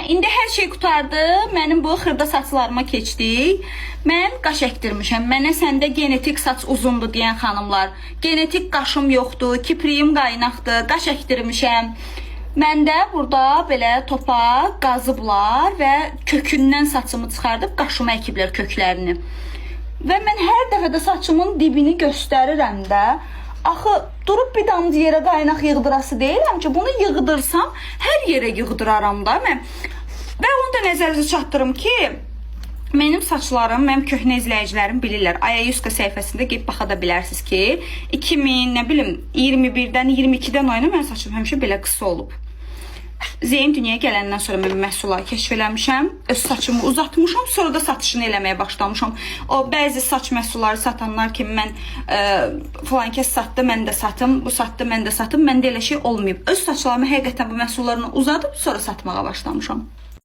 İndi hər şey qurtardı. Mənim bu xırda saçlarıma keçdik. Mən qaş əkdirmişəm. Mənə səndə genetik saç uzundur deyən xanımlar. Genetik qaşım yoxdur, kipriyim qaynaqdır, qaş əkdirmişəm. Məndə burada belə topa qazıblar və kökündən saçımı çıxardıb qaşıma əkiblər köklərini. Və mən hər dəfə də saçımın dibini göstərirəm də. Axı durub bir damcı yerə qaynaq yığdırası deyiləm ki, bunu yığdırsam hər yerə yığdıraram da mən. Və onu da nəzərinizə çatdırım ki, mənim saçlarım, mənim köhnə izləyicilərim bilirlər. Aya Yuska səhifəsində gedib baxa da bilərsiniz ki, 2000, nə bilim, 21-dən, 22-dən o yana mənim saçım həmişə belə qısa olub. Zeyn dünyaya gələndən sonra mən məhsulları kəşf eləmişəm. Öz saçımı uzatmışam, sonra da satışını eləməyə başlamışam. O bəzi saç məhsulları satanlar kimi mən falan kəs satdı, mən də satım, bu satdı, mən də satım. Məndə elə şey olmayıb. Öz saçlarımı həqiqətən bu məhsullarla uzadıb sonra satmağa başlamışam.